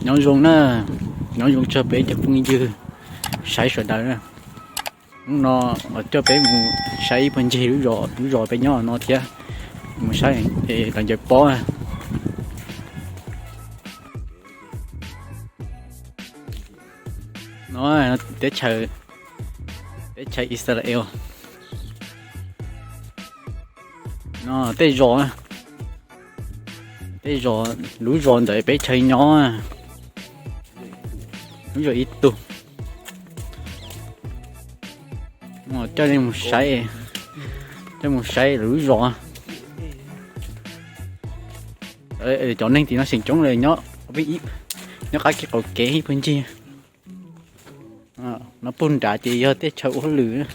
Nyob zoo na, nyob zoo txog peb cov phooj ywg saib sawv daws na. Hnub no coj peb mus saib ib puag ncig lub zos, lub zos peb nyob no thiab, mus saib es los ncaws pob. No teb chaws, teb chaws Israel. No tej zos, tej zos, lub zos ntawm peb chaw nyob, lub zos ib tug. Coj nej mus saib, coj mus saib lub zos. Cov neeg tim no tseem coob li, nyob qab kev qaum kev ib puag ncig. No puag nrad ces yog tej chaw ua hauj lwm.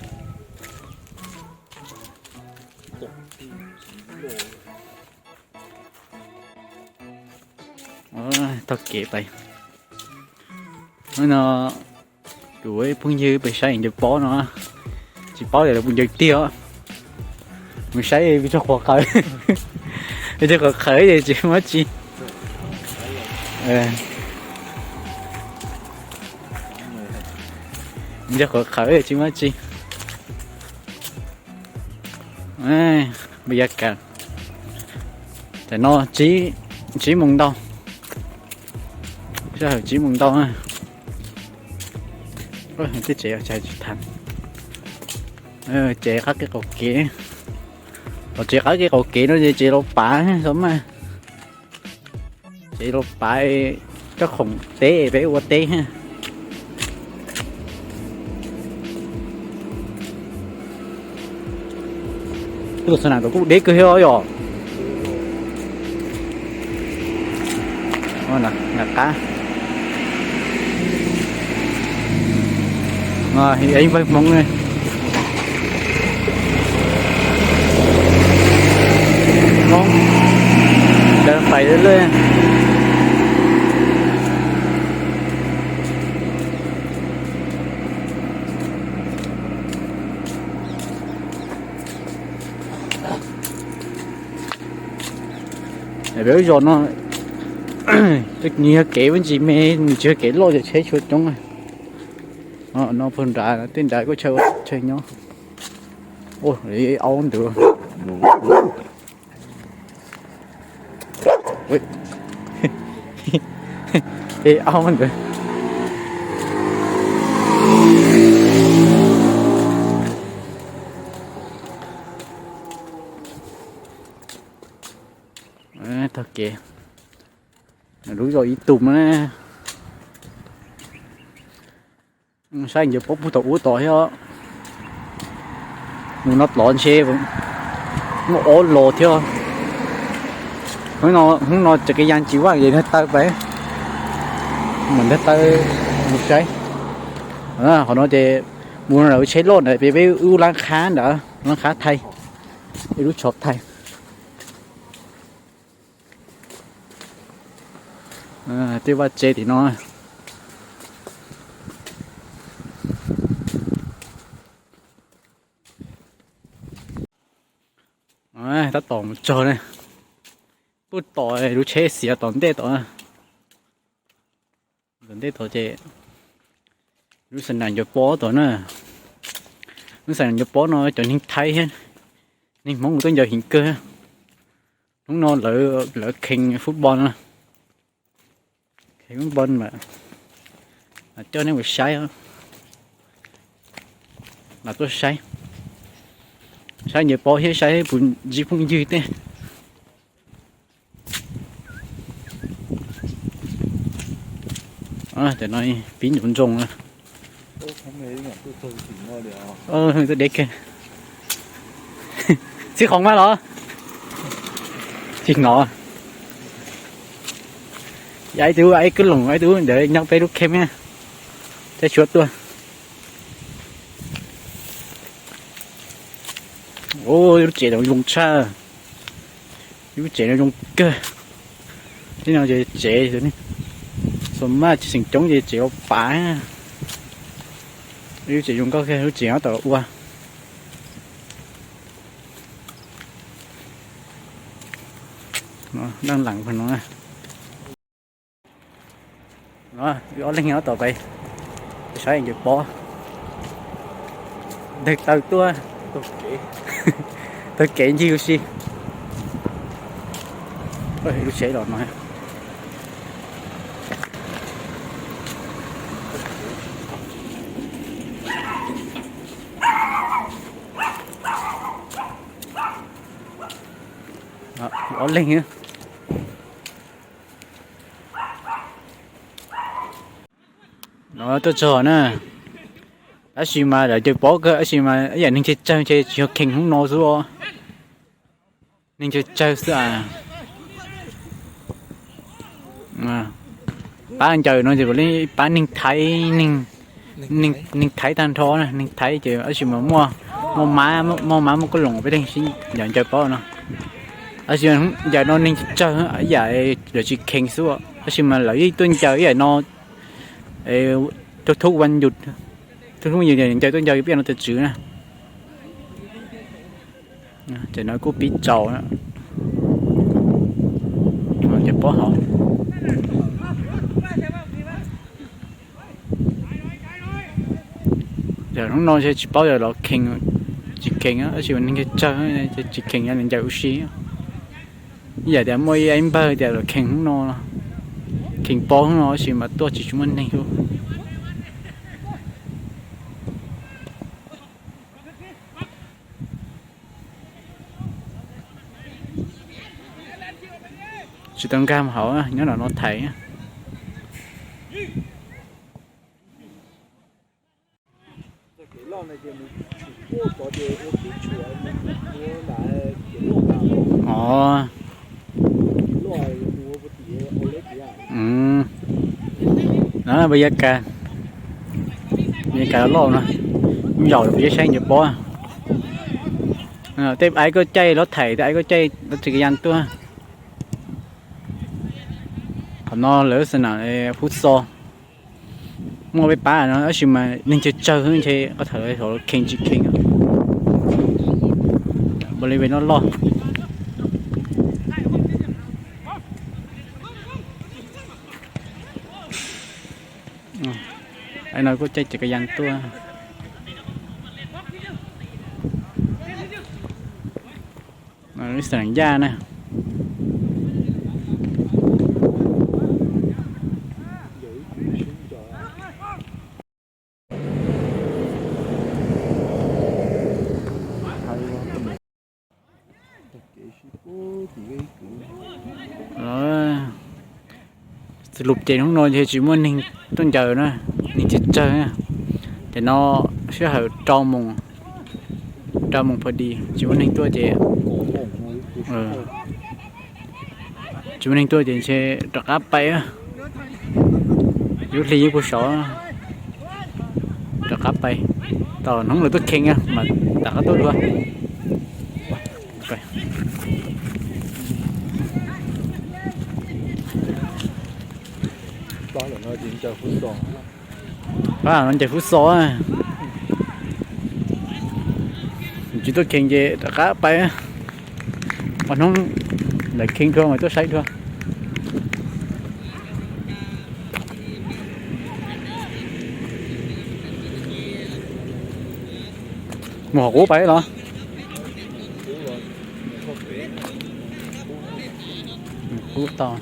Taug kev pais. Hnub no kuv ib phooj ywg pais saib ncaws pob no, tsis paub tias lawv puas ncaws tiag os. Mus saib txog qhuav qhawv, txog qhuav qhawv ces tsis muaj tsi. Mus txog qhuav qhawv ces tsis muaj tsi. Npa ya kas, tam no tsib moos ntau, sij hawm tsib moos ntau. Tej tsev tsis thav, tsev qab kev qaum kev, los tsev qab kev qaum kev no ces tsev laus pav xov maj, tsev laus pav, coj khoom teb peb ua teb. Tus xav nam kuj deb kawg thiab yom. Nram qab, ib pawg Hmoob, Hmoob daws fais lawm. Peb lub zos no nws yog kev ua ntsis me, nws tsis yog kev loj ces tsheb tshua coob. No puag nrad, tej nrad kuj chaw nyob. Aub ntawd, aub ntawd. Taug kev, lub zos ib tug mas na. Saib ncaws pob puag tom ub tod thiab. Mus no tos ntshe muaj ob los thiab. Hnub no tsav kev yas tsis vaj es nrhiav taw pais, mam nrhiav taw mus saib. Qhov no ces mus lawv tsheb loj ntawd pem peb lub lab qhab ntawd, lab qhab thaij, ib lub tsho thaij. Tej vaj tse tim no. Tab tom mus txog na, puag tom lub tsheb xiav tom ntej tod. Tom ntej tod ces lub xab nam ncaws pob tod na. Lub xab nam ncaws pob no cov neeg Thaib thiab neeg Hmoob tuaj ncaws heev kawg. Hnub no lawv kheev futbol no, kheev futbol mas coj nej mus saib, mas tuaj saib, saib ncaws pob thiab saib puas ntsib phooj ywg tej. Tam no pib ntsoov ntsoog na. Tuaj deb kawg. Txhib qhov mas los tsis hnov. Yav ib tug ib kwj loos ib tug ntawd nyob peb lub kheeb thiab, thiab suav tuaj. Lub tsev no zoo tshaj, lub tsev no zoo kawg. Tib no ces tsev, xus maj tsis xeem coob ces tsev ua pav. Lub tsev zoo nkauj kawg, lub tsev nyob tom ua. Daj lam no. Wb ob leeg nyob tom pem, saib ncaws pob, ntawg taw tuaj, taug kev ncig ua si. Lub tsev los no. Ob leeg. No tuaj txog na, tab sis mas lawv ncaws pob kawg, tab sis mas ib yam neeg tsawg tsawg ces tsis yog khees hnub no xwb os. Neeg tsawg tsawg xwb a. Pab ncaws no ces li pab neeg Thaib, neeg Thaib tag nrho na, neeg Thaib ces tab sis mas muaj, muaj mab, muaj mab muaj koj loos peb leeg sib ncaws ncaws pob no. Tab sis ncaws no neeg tsawg tsawg ib yam lawv tsis khees xwb, tab sis mas lawv yeej tuaj ncaws ib yam no, thub thub vas yus, thub thub vas yus ncaws tuaj ncaws peb no tus tswv na. Ces no kuj pib tsaus, ces pob hauv. Yog hnub no ces tsis paub yog los khees, tsis khees tab sis neeg tsawg tsawg, tsis khees ncaws ua si. Ib yam tias muaj ib npawg tias los khees hnub no, khees pob hnub no tab sis mas tuaj tsis tsis muaj neeg. Tsis tau nkag mus hauv, nyob nram no thaiv. Ov, a ka, a ka loj no, zaum kuv saib ncaws pob. Tej aib koj caij los thaiv, tej aib koj caij los tsis kas yas tuaj. Qhov no lawv xav nam Phub Xo, muaj peb pab no tab sis mas neeg tsawg tsawg ntshe qhov thaum khees tsis khees. Bolive loj loj. Aib no kuj caij tsis kas yas tuaj. Ib xeem yaj na. Xws lus ces hnub no ces tsis muaj neeg tuaj ncaws na, neeg tsawg tsawg na. Ces no sij hawm rau moos, rau moos pha dis tsis muaj neeg tuaj ces tsis muaj neeg tuaj ces ntshe rov qab pais. Lub hli yeej puag saud, rov qab pais. Tom hnub lawv tuaj kheej mas rov qab tuaj dua. Pab no ncaws Phub Xo, tsis tuaj kheej ces rov qab pais. Ob hnub lawv kheej dua mas tuaj saib dua. Mus hauv qub pais los? Qub tau.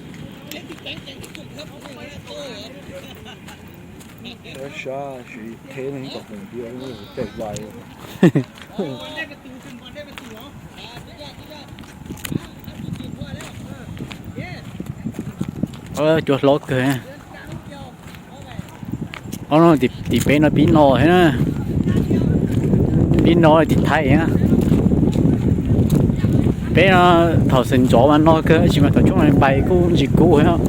Cua hlob kawg. Ob no tim peb no pib no thiab na. Pib no tim Thaib na. Peb no thaum xeem ntxov mas no kawg tab sis mas thaum tsoob no pais kuj ntsis kub thiab.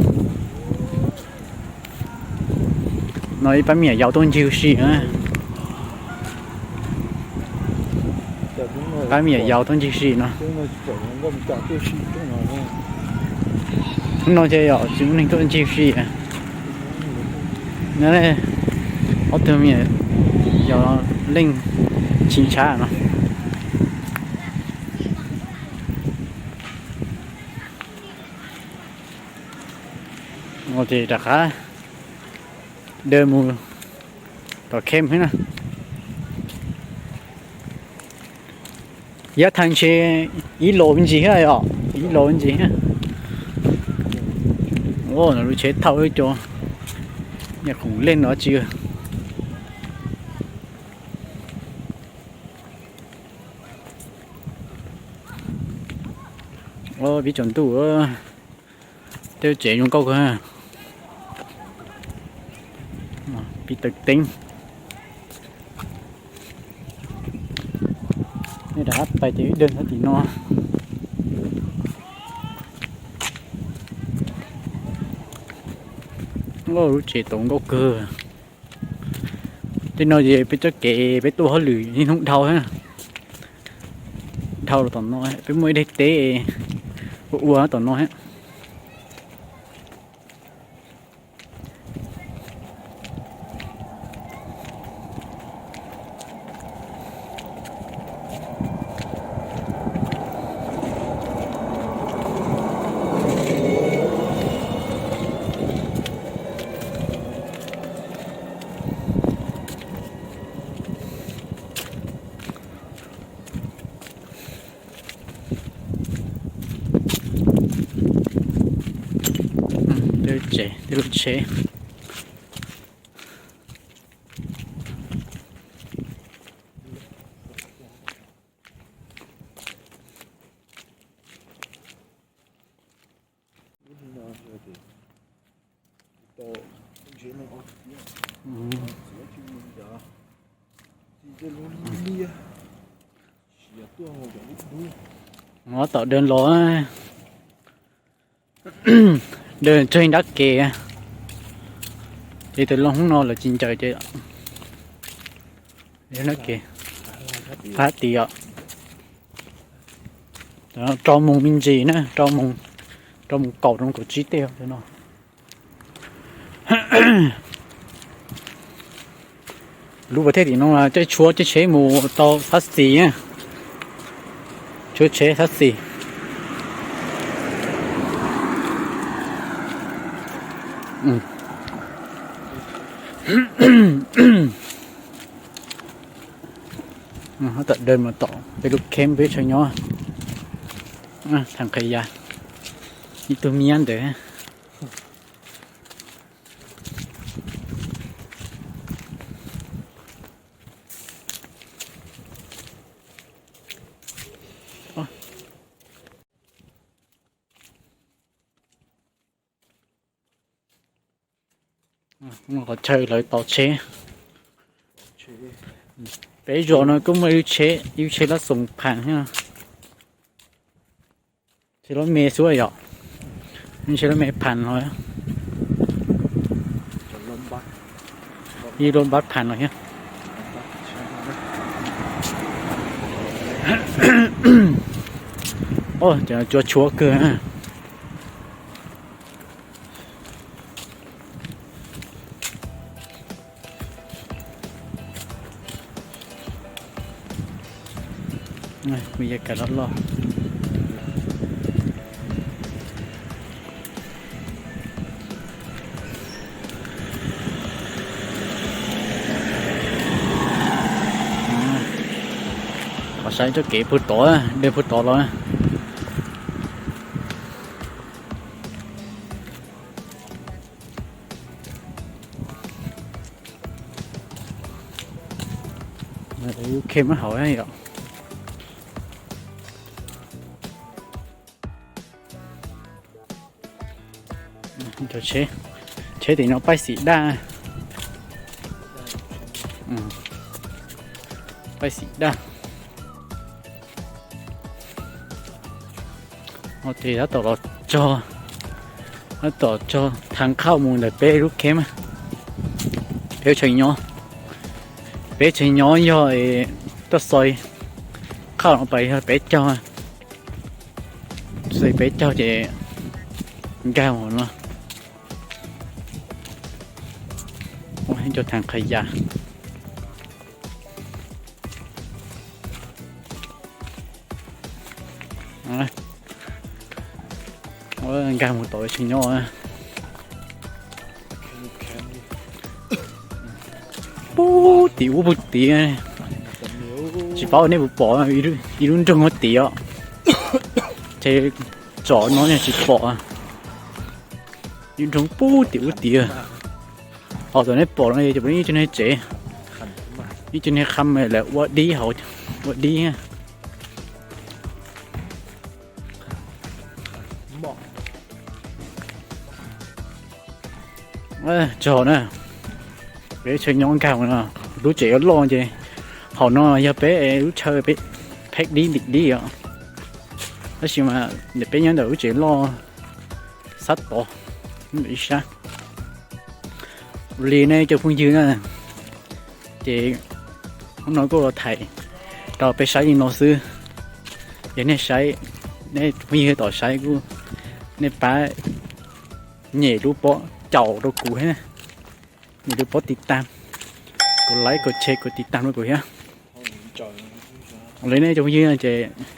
No ib pab me nyuam yaus tuaj ncig ua si na. Pab me nyuam yaus tuaj ncig ua si no. Hnub no ces yog tsis muaj neeg tuaj ncig ua si. Nyob ob tug me nyuam yaus leej tsis ntshai no. Ces rov qab Dawm mus tom khem thiab na. Yav tag ntshe ib los ntsis thiab os, ib los ntsis thiab. Lub tsheb thauj ib co nyuam khoom lej no tsis. Pib tsaus ntuj, tej tsev zoo nkauj kawg. Pib taws teeb. Nej rov qab pais ces wb dawg nyob tim no. Lub tsev tau nkauj kawg. Tej no ces peb txoj kev peb tuaj hauj lwm niaj hnub dhau, dhau los tom no, peb muaj ib daim teb ua ua tom no thiab. Tej tsev, tej lub tsheb. Tom dawg los, dawg tsawg dab kev, ces tus laug hnub no lawv tsis ncaws ces dab kev phab tid os. Rau moos me ntsis na, rau moos kaum rau kaum tsib tej no. Lub pas thej tim no caij tshuab caij tsheb mus tau xab xis, tshuab tsheb xab xis. Tom dawg mus tom peb lub kheeb peb chaw nyob, Thaj Qhia Yas, ib tug me nyab ntawd. Qhov chaw lawv tos tsheb. Peb zos no kuj muaj ib lub tsheb, ib lub tsheb lab xoos pham thiab. Tsheb lab me xwb yom. Tsheb lab me pham no, ib lub npab pham no thiab. Cov tshuab kawg. Kuv yog kav loj loj. Qhov saib txoj kev puag tod, dej puag tod los. Lub kheeb hauv yom. Tsheb tim no paib xim daj. Paib xim daj. Ces tab tom los txog, tab tom txog thav qhauj mus ntawm peb lub kheeb, peb tseem nyob, peb tseem nyob yog toj xoi qhauj no pas yog peb caug, xoi peb caug ces nkag mus no. Ua ib co thav qhia yas. Nkag mus tom tseem nyob. puag tim ub puag tid. Tsis paub nej puas pom ib lub nroog ua tim os. Ces tsom no tsis pom. Ib nroog puag tim ub tid. Ho tom nej pom no ces ib co niag tsev, ib co niag qhov me lawv ua dib hauv, ua dib. Tso na, peb chaw nyob nkag no, lub tsev yuav loj ces hauv no yog peb lub chaw peb pheb dib ntim dib os. Tab sis mas peb nyob ntawm lub tsev loj sab tod, ib sab. Li nej cov phooj ywg na, ces hnub no kuj los thaij rau peb saib li no xwb. Yog nej saib, nej phooj ywg tom saib kuj nej pab nyem lub pob caum rau kuv thiab, nyem lub pob tiv tam, kuv like, kuv share, kuv tiv tam rau kuv thiab. Li nej cov phooj ywg ces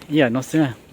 ib yam no xwb.